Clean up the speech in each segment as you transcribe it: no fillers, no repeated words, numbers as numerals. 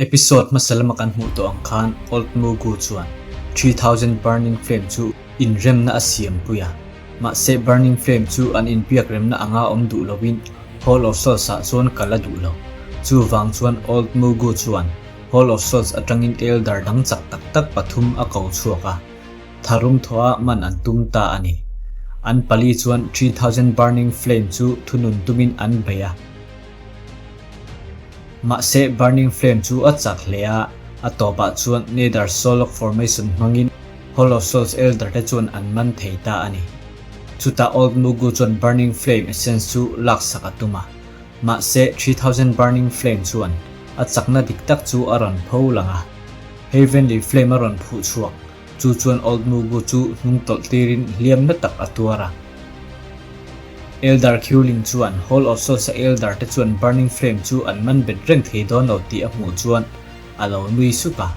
Episode hmasa lama kan hmuh tawh ang khan Old Mugu chuan 3000 Burning Flame chu inremna a siampui a. Mahse Burning Flame chu an inbiak remna anga awm duh loin Hall of Souls ah chuan kal a duh lo. Chuvang chuan Old Mugu chuan Hall of Souls atangin Elder dang chak tak tak pathum a ko chhuak a, tharum thawha man an tum ta a ni. An pali chuan 3000 Burning Flame chu thunun tumin an bei a. Mahse Burning Flame chu a chak hle a, a tawpah chuan Nether Solok Formation hmangin Hall of Souls Elder te chuan an man thei ta a ni. Chutah Old Mugu chuan Burning Flame Essence chu laksak a tum a, mahse 3000 Burning Flame chuan a chakna dik tak chu a rawn pho lang a. Heavenly Flame a rawn phuh chhuak, chu chuan Old Mugu chu hnung tawlh tirin hliamna tak a tuar a. Elder Khiuling chuan Hall of Souls-a Elder te chuan Burning Flame chu an man bet reng thei dawn lo tih a hmuh chuan a lo nui suk a.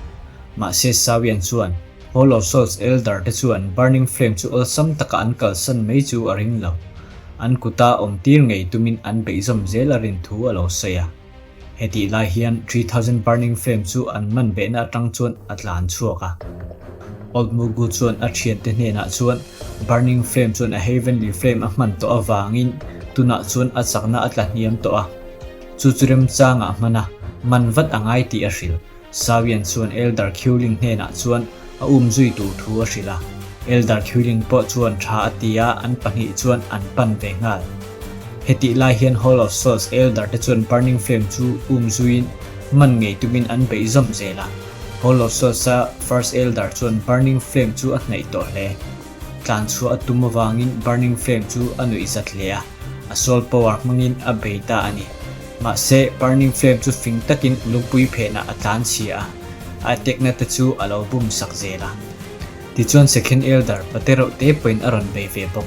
Mahse Sawian chuan Hall of Souls Elder te chuan Burning Flame chu awlsam taka an kalsan mai chu a ring lo. An kuta awm tir ngei tumin an beihzawm zel a rin thu a lo sawi a. Hetih lai hian 3000 Burning Flame chu an man behna atang chuan a tlan chhuak a. Old Mugu chuan a thiante hnenah chuan Burning Flame chuan a Heavenly Flame a hman tawh avangin tunah chuan a chakna a tla hniam tawh a. Chu chu remchangah hman a, man vat a ngai tih a hrilh. Sawian chuan Elder Khiuling hnenah chuan a um zui tur thu a hrilh a. Elder Khiuling pawh chuan tha a ti a, an pahnih chuan an pan ve nghal. Hetih lai hian Hall of Souls Elder te chuan Burning Flame chu um zuiin man ngei tumin an beih zawm zel a. Hall of Souls-a First Elder chuan Burning Flame chu a hnaih tawh hle. Tlan chhuah a tum avangin Burning Flame chu a nuih zat hle a, a soul power hmangin a bei ta a ni. Mahse, Burning Flame chu fing takin lungpui phenah a tlan chhia a, a attack-na te chu a lo bum sak zel a. Tichuan Second Elder, pate reuh te pawhin a rawn bei ve bawk.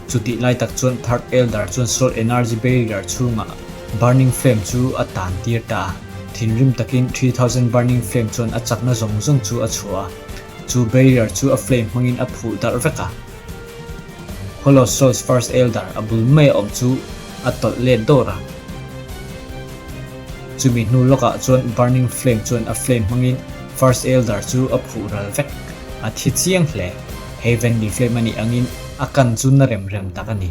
Chutih lai tak chuan Third Elder chuan Soul Energy Barrier chhungah Burning Flame chu a tan tir ta a. Thinrim takin 3000 Burning Flame chuan a chakna zawng zawng chu a chhuah a. Chu barrier chu a flame hmangin a phuh darh vek a. Hollow Souls First Elder a bul mai a awm chu a tawlh let dawr a. Chumi hnu lawkah chuan Burning Flame chuan a flame hmangin First Elder chu a phuh ral vek. A thi chiang hle. Heavenly Flame a nih angin a kan chu na rem rem tak a ni.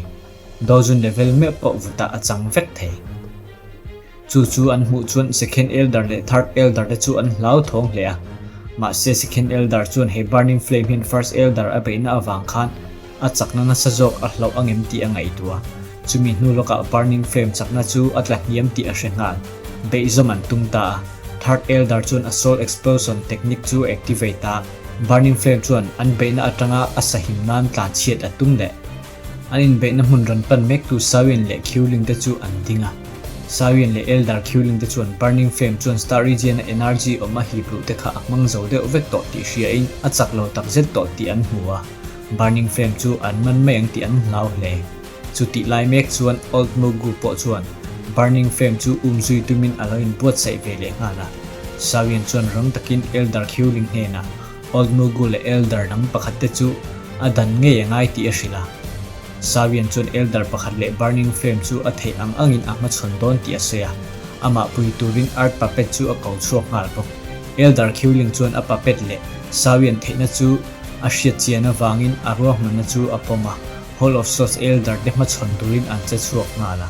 Dozun level meuh pawh vutah a chang vek thei. Chu chu an hmuh chuan Second Elder leh Third Elder te chu an hlauthawng hle a. Mahse Second Elder chuan he Burning Flame hian First Elder a beihna avang khan a chakna nasa zawk a hlauh angem tih a ngaihtuah. Chumi hnu lawkah Burning Flame chakna chu a tla hniam tih a hre nghal. Beihzawm an tum ta a. Third Elder chuan a Soul Explosion technique chu a activate a, Burning Flame chuan an beihna atanga a sahim nan tlanchhiat a tum leh. An inbeihna hmun rawn pan mektu Sawian leh Khiuling te chu an ding a. Sawian leh Elder Khiuling te chuan Burning Flame chuan Star Region-a energy awm a hip luh te kha a hmang zo deuh vek tawh tih hriain a chak lo takzet tawh tih an hmu a. Burning Flame chu an man mai ang tih an hlau hle. Chutih lai mek chuan Old Mugu pawh chuan Burning Flame chu um zui tumin a lo inbuatsaih ve leh nghal a. Sawian chuan rang takin Elder Khiuling hnenah Old Mugu leh Elder dang pakhat te chu a dan ngei a ngai tih a hrilh a. Sawian chuan Elder pakhat leh Burning Flame chu a theih ang angin a hmachhawn dawn tih a sawi a. Amah pui turin Earth Puppet chu a ko chhuak nghal bawk. Elder Khiuling chuan a puppet leh Sawian theihna chu a hriat chian avangin a ruahmanna chu a pawm a, Hall of Souls Elder te hmachhawn turin an che chhuak nghal a.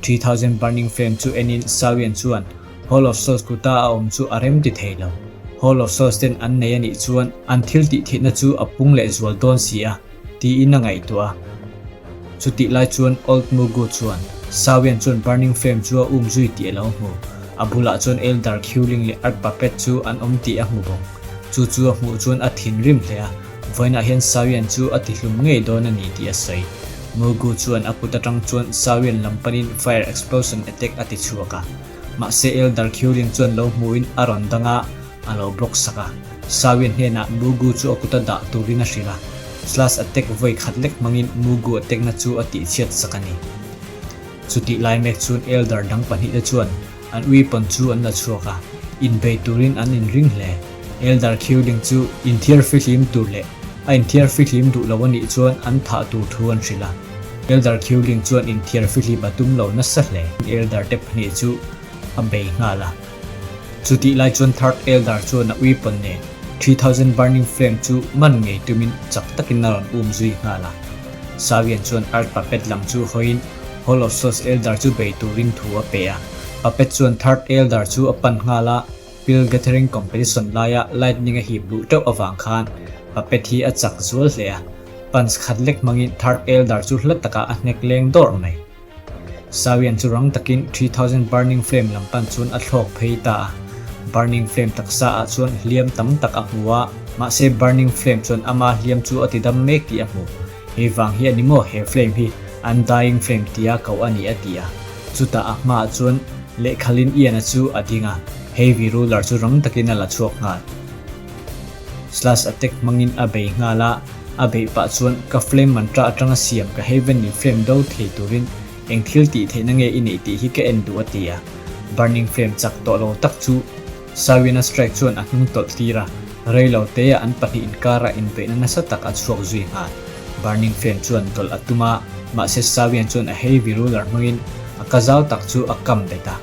3000 Burning Flame chu enin Sawian chuan Hall of Souls kuta a awm chu a rem ti thei lo. Hall of Souls ten an nei a nih chuan an thil tih theihna chu a pung leh zual dawn si a, tiin a ngaihtuah a. Chutih lai chuan Old Mugu chuan Sawian chuan Burning Flame chu a um zui tih a lo hmu. A bulah chuan Elder Khiuling leh Earth Puppet chu an awm tih a hmu bawk. Chu chu a hmuh chuan a thinrim hle a, vawiinah hian Sawian chu a tihlum ngei dawn a ni tih a sawi. Mugu chuan a kut atang chuan Sawian lam panin Fire Explosion Attack a ti chhuak a. Mahse Elder Khiuling chuan lo hmuhin a rawn dang a, a lo block sak a. Sawian hnenah Mugu chu a kuta dah turin a hrilh a. Slash attack vawi khat lek hmangin Mugu attack na chu a tihchhiat sak a ni. Chutih lai mek chuan Elder dang pahnihte chuan an weapon chu an la chhuak a, inbei turin an inring hle. Elder Khiuling chu inthiar fihlim tur leh a inthiar fihlim duh lo a nih chuan an thah tur thu an hrilh a. Elder Khiuling chuan inthiar fihlim a tum lo nasa hle. Elder te pahnih chu a bei nghal a. Chutih lai chuan Third Elder chuan a weapon nen 3000 Burning Flame chu man ngei tumin chak takin a rawn um zui nghal a. Sawian chuan Earth Puppet lam chu hawiin Hall of Souls Elder chu bei turin thu a pe a. Puppet chuan Third Elder chu a pan nghal a, Pill Gathering Competition laia Lightning a hip luh teuh avang khan Puppet hi a chak zual hle a. Punch khat lek hmangin Third Elder chu hla takah a hnek leng dawrh mai. Sawian chu rang takin 3000 Burning Flame lam pan chuan a thlawk phei ta a. Burning Flame taksa ah chuan hliam tam tak a hmu a, mahse Burning Flame chuan ama hliam chu a ti dam mek tih a hmu. Hei vang hi a ni maw he flame hi Undying Flame tia koh a ni a ti a. Chutah a hmaah chuan lehkhalin Ian-a chu a ding a, Heavy Ruler chu rang takin a la chhuak nghal. Slash attack hmangin a bei nghal a, a beih pah chuan ka flame mantra atanga siam ka heavenly flame do thei turin eng thil tih theihna nge i neih tih hi ka en duh a ti a. Burning flame chak tawh lo tak chu Sawina strike chuan a hnung tawlh tir a, rei lo te ah an pahnih inkara inbeihna nasa tak a chhuak zui nghal. Burning flame chuan dawlh a tum a, mahse Sawian chuan a heavy ruler hmangin a ka zau tak chu a kam bet a,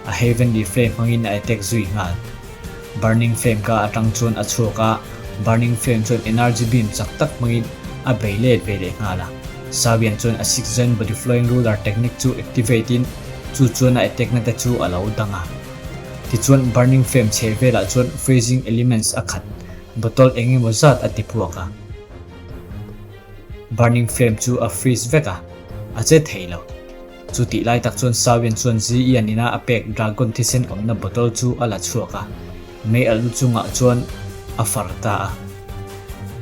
a heavenly flame hmangin a attack zui nghal. Burning Flame ka atang chuan a chhuak a, Burning Flame chuan energy beam chak tak hmangin a bei let ve leh nghal a. Sawian chuan a Six Zen Body Flowing Ruler technique chu activate in chu chuan a attack na te chu a lo dang a. Tichuan Burning Flame chheh velah chuan freezing elements a khat bottle eng emaw zat a ti puak a. Burning Flame chu a freeze vek a, a che thei lo. Chu tih lai tak chuan Sawian chuan Ziian ina a pek dragon thisen awmna bottle chu a la chhuak a, mei alh lu chungah chuan a far ta a.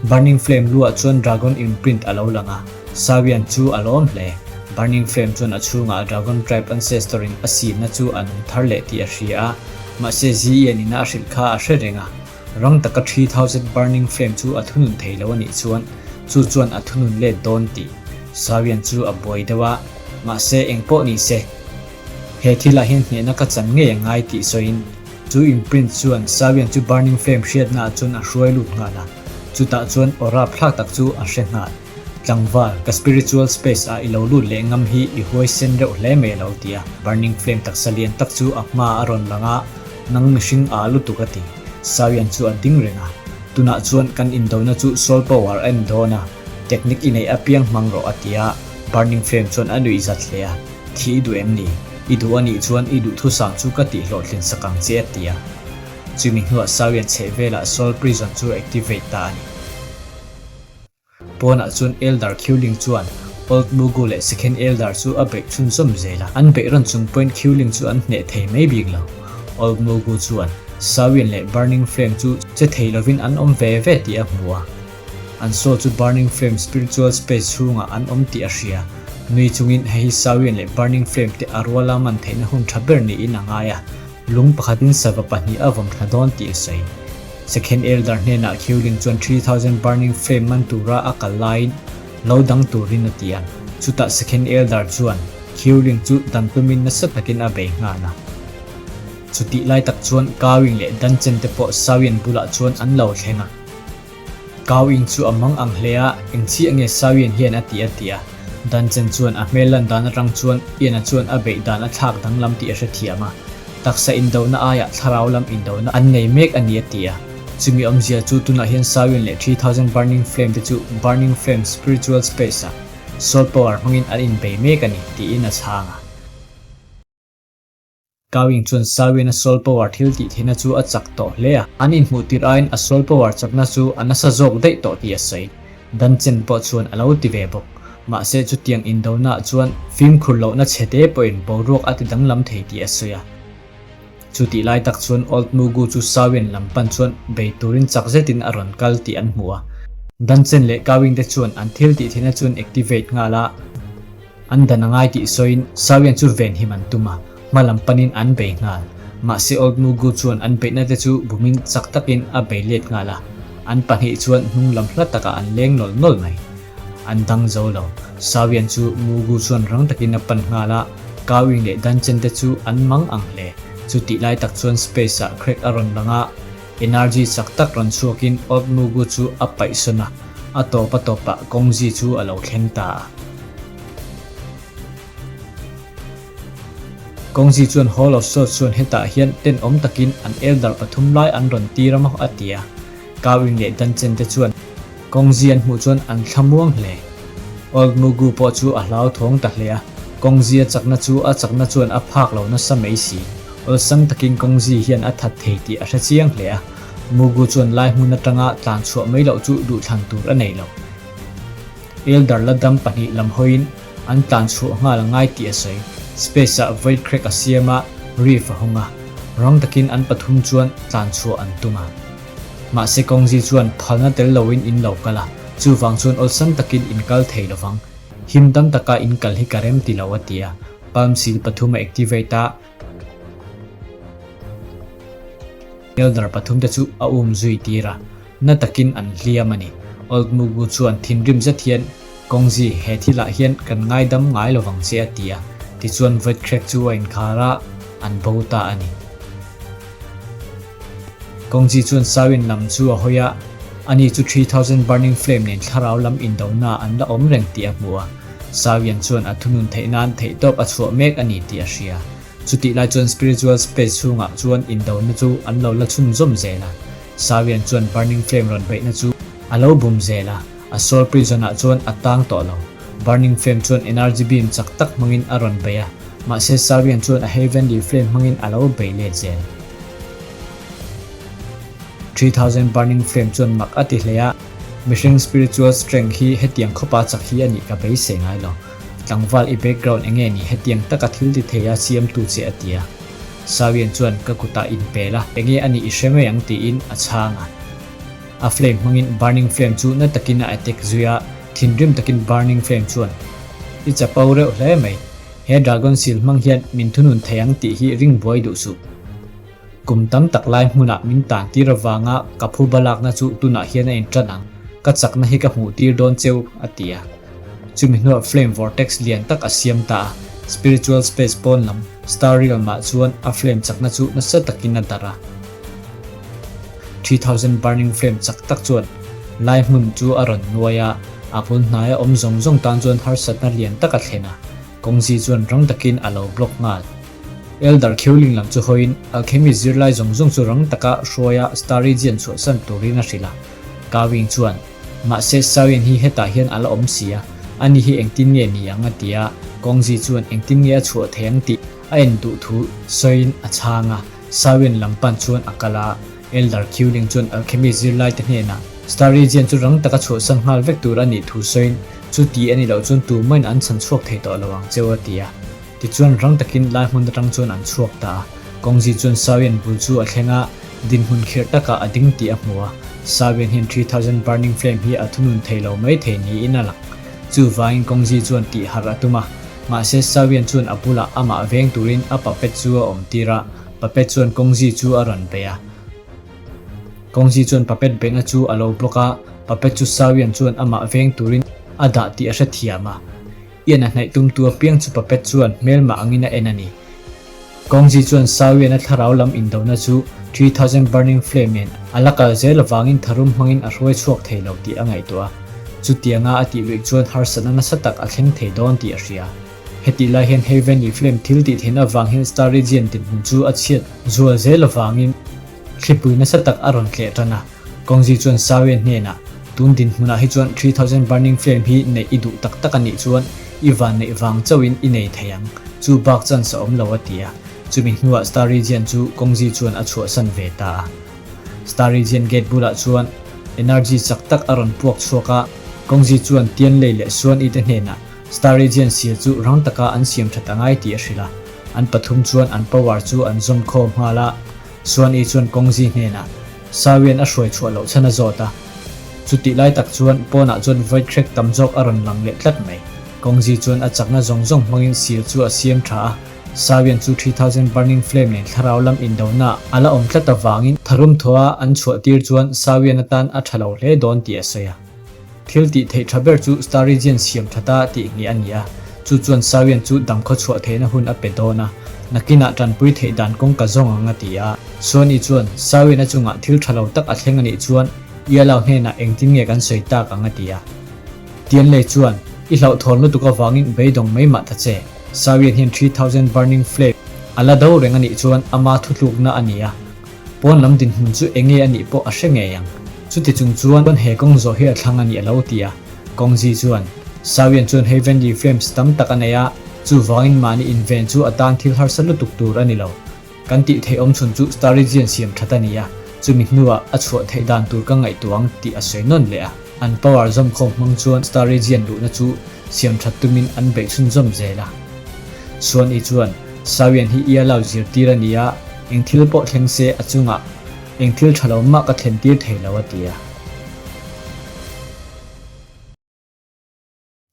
Burning Flame luah chuan dragon imprint a lo lang a, Sawian chu a lawm hle. Burning Flame chuan a chhungah dragon tribe ancestor in a sinna chu a nung thar leh tih a hria a, mahse Ziian ina a hrilh kha a hre reng a. Rang taka 3000 burning flame chu a thunun thei lo a nih chuan chu chuan a thunun let dawn tih Sawian chu a buai deuh a, mahse eng pawh ni se, he thilah hian hnehna ka chan ngei a ngai tih sawiin chu imprint chuan Sawian chu burning flame hriatna ah chuan a hruai lut nghal a, chutah chuan aw rapthlak tak chu a hre nghal. Tlangval, ka spiritual space ah i lo lut leh ngam hi i huaisen reuh hle mai a lo ti a, burning flame taksa lian tak chu a hma a rawn lang a, Nang mihring a lutuk a ti. Sawian chu a ding reng a. Tunah chuan kan indona chu soul power a en dawn a, technique i neih apiang hmang rawh a ti a, Burning Flame chuan a nuih zat hle a. Thi i duh em ni? I duh a nih chuan i duhthusam chu ka tihhlawhtlin sak ang che a ti a. Chumi hnuah Sawian chheh velah soul prison chu a activate ta a ni. Pawnah chuan Elder Khiuling chuan Old Mugu leh Second Elder chu a beih chhunzawm zel a, an beih rawn chung pawhin Khiuling chu an hneh thei mai bik lo. Old Mugu chuan Sawian leh Burning Flame chu che thei lovin an awm ve ve tih a hmu a. An soul chu Burning Flame spiritual space chhungah an awm tih a hria. Nui chungin hei hi Sawian leh Burning Flame te a ruala man theihna hun tha ber niin a ngai a. Lung pakhatin sava pahnih a vawm thla dawn tih a sawi. Second Elder hnenah Khiuling chuan 3000 Burning Flame man tura a kal laiin lo dang turin a ti a. Chutah Second Elder chuan Khiuling chu dan tumin nasa takin a bei nghal a. Chutih lai tak chuan Kawing leh Danchen te pawh Sawian bulah chuan an lo thleng a. Kau in chu a mang ang hle a, eng chiah nge Sawian hian a ti a ti a. Danchen chuan a hmel lan dan atang chuan Ian-a chuan a beih dan a thlak danglam tih a hrethiam a. Taksa indona aiah thlarau lam indona an nei mek a ni a ti a. Chumi awmzia chu tunah hian Sawian leh 3000 Burning Flame te chu Burning Flame Spiritual Space-ah Soul Power hmangin an inbei mek a ni tiin a chhang a. Kawing chuan Sawian a soul power thil tih theihna chu a chak tawh hle a, an inhmuh tirh aiin a soul power chakna chu a nasa zawk daih tawh tih a sawi. Danchen pawh chuan a lo ti ve bawk. Mahse chutiang indonaah chuan fimkhur lohna chhe te pawhin boruak a ti danglam thei tih a sawi a. Chutih lai tak chuan Old Mugu chu Sawian lam pan chuan bei turin chak zetin a rawn kal tih an hmu a. Danchen leh Kawing te chuan an thil tih theihna chu an activate nghal a. An dan a ngai tih sawiin Sawian chu venhim an tum a, hma lam panin an bei nghal. Mahse Old Mugu chuan an beihna te chu bumin chak takin a bei let nghal a, an pahnih chuan hnung lam hla takah an leng nawl nawl mai. An dang zo lo. Sawian chu Mugu chuan rang takin a pan nghal a, Kawing leh Danchen te chu an mang ang hle. Chutih lai tak chuan space ah crack a rawn lang a, Energy chak tak rawn chhuakin Old Mugu chu a paih sawn a, a tawp a tawpah Kawngzi chu a lo thleng ta a. Kawngzi chuan Hall of Swords chuan hetah hian tenawm takin an elder pathum lai an rawn tir a maw a ti a. Kawing leh Danchen te chuan Kawngzi an hmuh chuan an thlamuang hle. Old Mugu pawh chu a hlauthawng ta hle a, Kawngzi a chakna chu a chakna chuan a phak lo nasa mai si. Awlsam takin Kawngzi hian a that thei tih a hre chiang hle a, Mugu chuan lai hmun atanga tlan chhuah mai loh chu duhthlan tur a nei lo. Elder la dam pahnih lam hawiin an tlan chhuah nghal a ngai tih a sawi. Space ah void crack a siam a, reef a hawng a. Rang takin an pathum chuan tlan chhuah an tum a. Mahse Kawngzi chuan phalna tel loin in lo kal a, chuvang chuan awlsam takin in kal thei lovang. Him dam taka in kal hi ka rem ti lo a ti a. Palm seal pathum a activate a. Elder pathumte chu a um zui tir a, na takin an hliam a ni. Old Mugu chuan thinrim zet hian, Kawngzi, he thilah hian kan ngaidam ngai lovang che a ti a, tichuan Void Crack chu a inkhar a, an bo ta a ni. Kawngzi chuan Sawin lam chu a hawi a, ani chu 3000 Burning Flame nen thlarau lam indona an la awm reng tih a hmu a. Sawian chuan a thunun theih nan theihtawp a chhuah mek a ni tih a hria. Chutih lai chuan spiritual space chhungah chuan indona chu an lo la chhunzawm zel a. Sawian chuan burning flame rawn beihna chu a lo bum zel a, a soul prison ah chuan a tang tawh lo. Burning flame chuan energy beam chak tak hmangin a rawn bei a, mahse Sawian chuan a heavenly flame hmangin a lo bei let zel. 3000 burning flame chuan mak a ti hle a, mihring spiritual strength hi hetiang khawpa chak hi a nih ka beisei ngai lo. Tlangval i background enge ni hetiang taka thil ti thei a siamtu che a ti a. Sawian chuan ka kutah inpel a, enge a nih i hre mai ang tiin a chhang a. A flame hmangin burning flame chu na takin a attack zui a, thinrim takin burning flame chuan i chapo reuh hle mai, he dragon seal hmang hian min thunun thei ang tih hi ring buai duh suh. Kum tam tak lai hmunah min tan tir avanga ka phuba lakna chu tunah hian a intan ang, ka chakna hi ka hmuh tir dawn cheu, a ti a. Chumi hnuah flame vortex lian tak a siam ta a, spiritual space pawn lam, star realm ah chuan a flame chakna chu nasa takin a darh a. 3000 burning flame chak tak chuan lai hmun chu a rawn nuai a, a bul hnaia awm zawng zawng tan chuan harsatna lian tak a thlen a, kawngzi chuan rang takin a lo block nghal. Elder Khiuling lam chu hawiin Alchemist zirlai zawng zawng chu rang taka hruaia Starigian chhuahsan turin a hrilh a. Kawing chuan, Mahse Sawin hi hetah hian a la awm si a, ani hi engtin nge ni ang a ti a, Kawngzi chuan engtin nge a chhuah thei ang tih a en duh thu sawiin a chhang a. Sawin lam pan chuan a kal a, Elder Khiuling chuan Alchemist zirlaite hnenah Starigian chu rang taka chhuahsan nghal vek tur a nih thu sawiin, Chuti a nih loh chuan tumahin an chhan chhuak thei tawh lo ang cheu a ti a. Tichuan rang takin lai hmun atang chuan an chhuak ta a. Kawngzi chuan Sawian bul chu a thleng a, dinhmun khirh takah a ding tih a hmu a. Sawian hian 3000 burning flame hi a thunun thei lo mai thei niin a lang. Chuvangin Kawngzi chuan tih harh a tum a. Mahse Sawian chuan a bulah amah veng turin a puppet chu a awm tir a, puppet chuan Kawngzi chu a rawn bei a. Kawngzi chuan puppet beihna chu a lo block a, puppet chu Sawian chuan amah veng turin a dah tih a hrethiam a. Ian a hnaih tumtu apiang chu puppet chuan hmelmah angin a en a ni. Kawngzi chuan Sawian a thlarau lam indona chu 3000 Burning Flame nen a la kal zel avangin tharum hmangin a hruai chhuak thei lo tih a ngaihtuah a. Chutianga a tih luih chuan harsatna nasa tak a thleng thei dawn tih a hria. Hetih lai hian Heavenly Flame thil tih theihna avang hian Star Region dinhmun chu a chhiat zual zel avangin thlipui nasa tak a rawn tleh tan a. Kawngzi chuan Sawian hnenah, Tun dinhmunah hi chuan 3000 Burning Flame hi neih i duh tak tak a nih chuan i van neih vang chauhin i nei thei ang, chu bak chance a awm lo a ti a. Chumi hnuah Star Region chu Kawngzi chuan a chhuahsan ve ta a. Star Region gate bulah chuan energy chak tak a rawn puak chhuak a, Kawngzi chuan Tianlei leh Suan-i te hnenah Star Region seal chu rang taka an siam that a ngai tih a hrilh a. An pathum chuan an power chu an zawm khawm nghal a, Suan-i chuan Kawngzi hnenah Sawian a hruai chhuah loh chhan a zawt a. Chutih lai tak chuan pawnah chuan void crack tam zawk a rawn lang leh tlat mai. Kawngzi chuan a chakna zawng zawng hmangin seal chu a siam tha a. Sawian chu 3000 burning flame nen thlarau lam indona a la awm tlat avangin tharum thawha an chhuah tir chuan Sawian atan a tha lo hle dawn tih a sawi a. Thil tih theih tha ber chu Starigian siam tha ta tih hnih a ni a, chu chuan Sawian chu damkhaw chhuah theihna hun a pe dawn a, nakinah tanpui theih dan kawng ka zawng ang a ti a. Suani chuan, Sawian a chungah thil tha lo tak a thleng a nih chuan Ialao hnenah engtin nge kan sawi tak ang a ti a. Tianlei chuan, I hlauhthawn lutuk avangin beidawng mai mah ta che, Sawian hian 3000 burning flame. A la do reng a nih chuan ama thutlukna a ni a, pawn lam dinhmun chu enge a nih pawh a hre ngei ang. Chuti chung chuan he kawng zawh hi a thlang a ni a lo ti a. Kawngzi chuan, Sawian chuan hei Venli Flames tam tak a nei a, chuvangin mahni inven chu a tan thil harsa lutuk tur a ni lo. Kan tih theih awm chhun chu Starrigian siam that a ni a, chumi hnuah a chhuah theih dan tur ka ngaihtuah ang tih a sawi nawn leh a. An power zawmkhawm hmang chuan Starrigian luhna chu siam that tumin an beih chhunzawm zel a. Suan-i chuan, Sawian hi i allow zirtir a ni a, eng thil pawh thleng se a chungah eng thil tha lo mah ka thlen tir thei lo a ti a.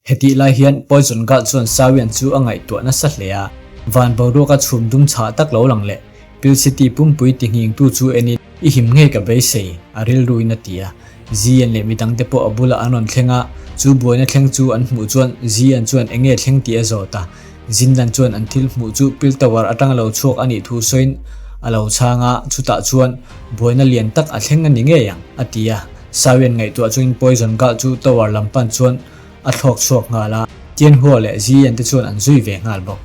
Hetih lai hian Poison Girl chuan Sawian chu a ngaihtuah nasa hle a, van boruaka chhum dum chhah tak lo lang leh Pill City pumpui ti nghingtu chu enin i him ngei ka beisei, a rilruin a ti a. Zian leh midangte pawh a bulah an rawn thleng a, chu buaina thleng chu an hmuh chuan Zian chuan eng nge thleng tih a zawt a. Zindan chuan an thil hmuh chu Pill Tower atanga lo chhuak a nih thu sawiin a lo chhang a, chutah chuan buaina lian tak a thleng a ni ngei ang, a ti a. Sawian ngaihtuah chungin Poison Girl chu Tower lam pan chuan a thlawk chhuak nghal a, Tianhua leh Zian te chuan an zui ve nghal bawk.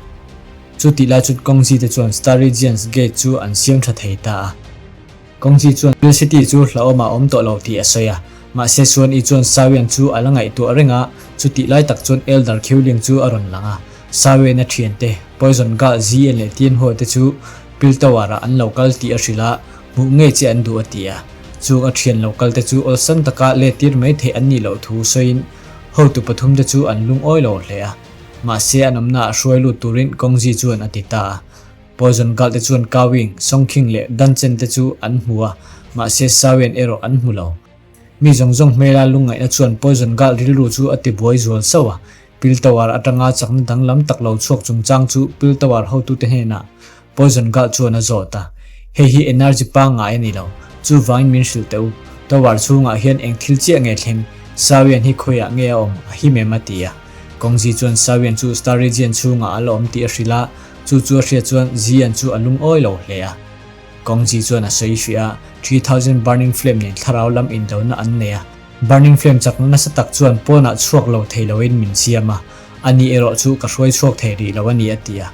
Chu tih lai chuan Kawngzi te chuan Starry Giants Gate chu an siam tha thei ta a. Kawngzi chuan Hill City chu hlauhawm a awm tawh lo tih a sawi a, mahse Suan-i chuan Sawian chu a la ngaihtuah reng a, chutih lai tak chuan Elder Khiuling chu a rawn lang a, Sawian a thiante, Poison Girl Zian leh Tianhua te chu Pill Tower ah an lo kal tih a hrilh a, hmuh ngei che an duh a ti a. Chung a thian lo kal te chu awlsam taka let tir mai theih an nih loh thu sawiin hotu pathum te chu an lungawi lo hle a, mahse an awmna ah hruai lut turin Kawngzi chuan a ti ta a. Poison Girl te chuan Kawing, Songkhing leh Danchen te chu an hmu a, mahse Sawian erawh an hmu lo. Mi zawng zawng hmela lungngaihna chuan Poison Girl rilru chu a tibuai zual sauh a, Pill Tower atanga chakna danglam tak lo chhuak chungchang chu Pill Tower hotute hnenah Poison Girl chuan a zawt a. Hei hi energy pangngai a ni lo, chuvangin min hrilh teh u, Tower chhungah hian eng thil chiah nge thleng, Sawian hi khawiah nge a awm, a him em a ti a. Kawngzi chuan Sawian chu Star Region chhungah a la awm tih a hrilh a, Chu chu a hriat chuan Zian chu a lungawi lo hle a. Kawngzi chuan a sawi hrih a, 3000 Burning Flame nen thlarau lam indona an nei a. Burning Flame chakna nasa tak chuan pawnah chhuak lo thei loin min siam a, ani erawh chu ka hruai chhuak thei rih lo a ni a ti a.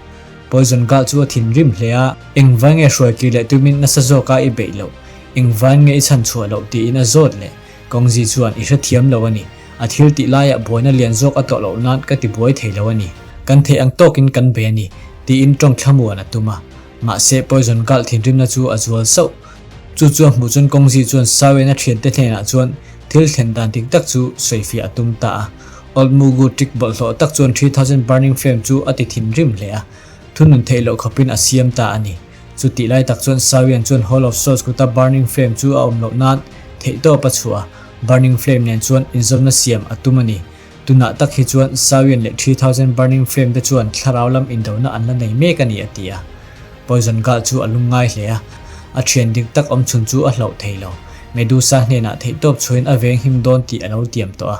Poison Girl chu a thinrim hle a, Engvai nge hruai kir leh tumin nasa zawka i beih loh? Engvai nge i chhan chhuah loh? tiin a zawt leh. Kawngzi chuan i hrethiam lo a ni. A thil tih laiah buaina lian zawk a tawh loh nan ka ti buai thei lo a ni. Kan theih ang tawkin kan bei a ni, tiin tawng thlamuan a tum a. Mahse, Poison Girl thinrimna chu a zual sauh. Chu chu a hmuh chuan Kawngzi chuan Sawian a thiante hnenah chuan thil thlen dan dik tak chu sawifiah a tum ta a. Old Mugu trick bawlhhlawh tak chuan 3000 Burning Flame chu a ti thinrim hle a, thunun theih loh khawpin a siam ta a ni. Chu tih lai tak chuan Sawian chuan Hall of Souls kuta Burning Flame chu a awm loh nan theihtawp a chhuah a, Burning Flame nen chuan inzawmna siam a tum a ni. Tunah tak hi chuan Sawian leh 3000 Burning Flame te chuan thlarau lam indona an la nei mek a ni a ti a. Poison Girl chu a lungngai hle a, a thian dik tak awm chhun chu a hlauh thei lo. Medusa hnenah theihtawp chhuahin a veng him dawn tih a lo tiam tawh a.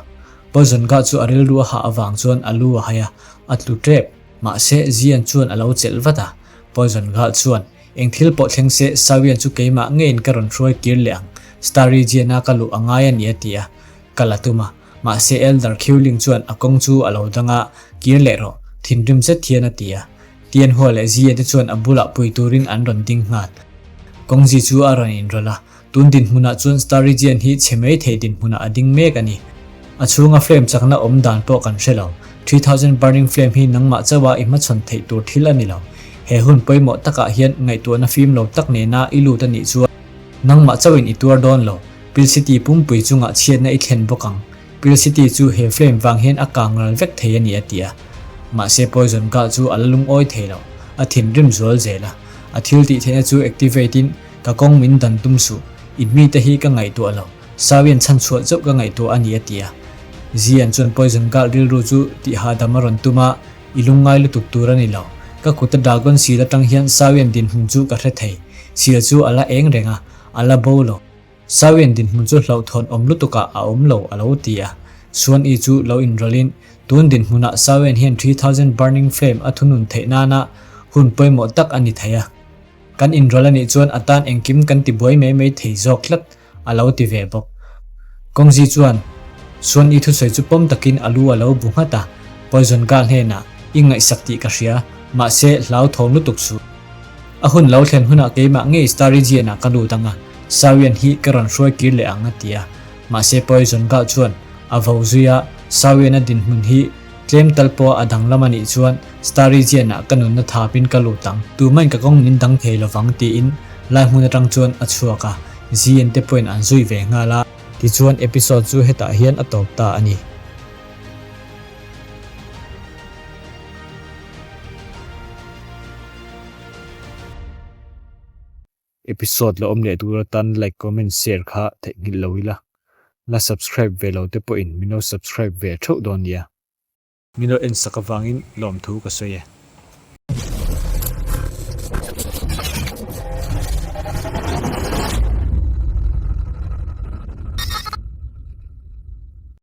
Poison Girl chu a rilru a hah avang chuan a lu a hai a, a tlu tep. Mahse Zian chuan a lo chelh vat a. Poison Girl chuan, Eng thil pawh thleng se, Sawian chu keimah ngeiin ka rawn hruai kir leh ang. Star Region-a ka luh a ngai a ni a ti a. Kal a tum a. Mahse Elder Khiuling chuan a kawng chu a lo dang a, Kir leh rawh, thinrim zet hian a ti a. Tianhua leh Zia te chuan a bulah pui turin an rawn ding nghal. Kawngzi chu a rawn inrawlh a. Tun dinhmunah chuan Star Region hi chhe mai thei dinhmunah a ding mek a ni. A chhunga flame chakna awm dan pawh kan hre lo. 3000 Burning Flame hi nangmah chauha i hmachhawn theih tur thil a ni lo. He hun pawimawh takah hian ngaihtuahna fim lo tak nena i lut a nih chuan nangmah chauhin i tuar dawn lo. Pill City pumpui chungah chhiatna i thlen bawk ang. Pill City chu he flame vang hian a kang ral vek thei a ni a ti a. Mahse Poison Girl chu a la lungawi thei lo. A thinrim zual zel a. A thil tih theihna chu activate in Ka kawng min dan tum suh, in mite hi ka ngaihtuah lo, Sawian chhan chhuah chauh ka ngaihtuah a ni a ti a. Zian chuan Poison Girl rilru chu tih hahdam a rawn tum a, I lungngai lutuk tur a ni lo. Ka kuta Dragon Seal atang hian Sawian dinhmun chu ka hre thei. Seal chu a la eng reng a, a la bo lo. Sawian dinhmun chu hlauhthawn awm lutukah a awm lo a lo ti a. Suan-i chu lo inrawlhin, tun dinhmunah Sawian hian 3000 Burning Flame a thunun theih nana hun pawimawh tak a ni thei a. Kan inrawlh a nih chuan a tan engkim kan ti buai mai mai thei zawk tlat, a lo ti ve bawk. Kawngzi chuan Suan-i thusawi chu pawm takin a lu a lo bu nghat a, Poison Girl hnenah, I ngaihsak tih ka hria, mahse hlauthawng lutuk suh. A hun lo thlen hunah keimah ngei Star Region-ah ka lut ang a, Xiaoyan hi ka rawn hruai kir leh ang a ti a. Mahse Poison Gao chuan a vo zui a, Xiaoyan-a dinhmun hi tlem tal pawha a danglam a nih chuan Star Region-ah ka nunna thapin ka lut ang, tumahin ka kawng min dang thei lovang tiin lai hmun atang chuan a chhuak a, Zian te pawhin an zui ve nghal a. Tichuan episode chu hetah hian a tawp ta a ni. Episode la awm leh tur atan like comment share kha theihnghilh lo ila. La subscribe ve lo te pawhin min lo subscribe ve theuh dawn nia. Min lo en sak avangin lawmthu ka sawi e.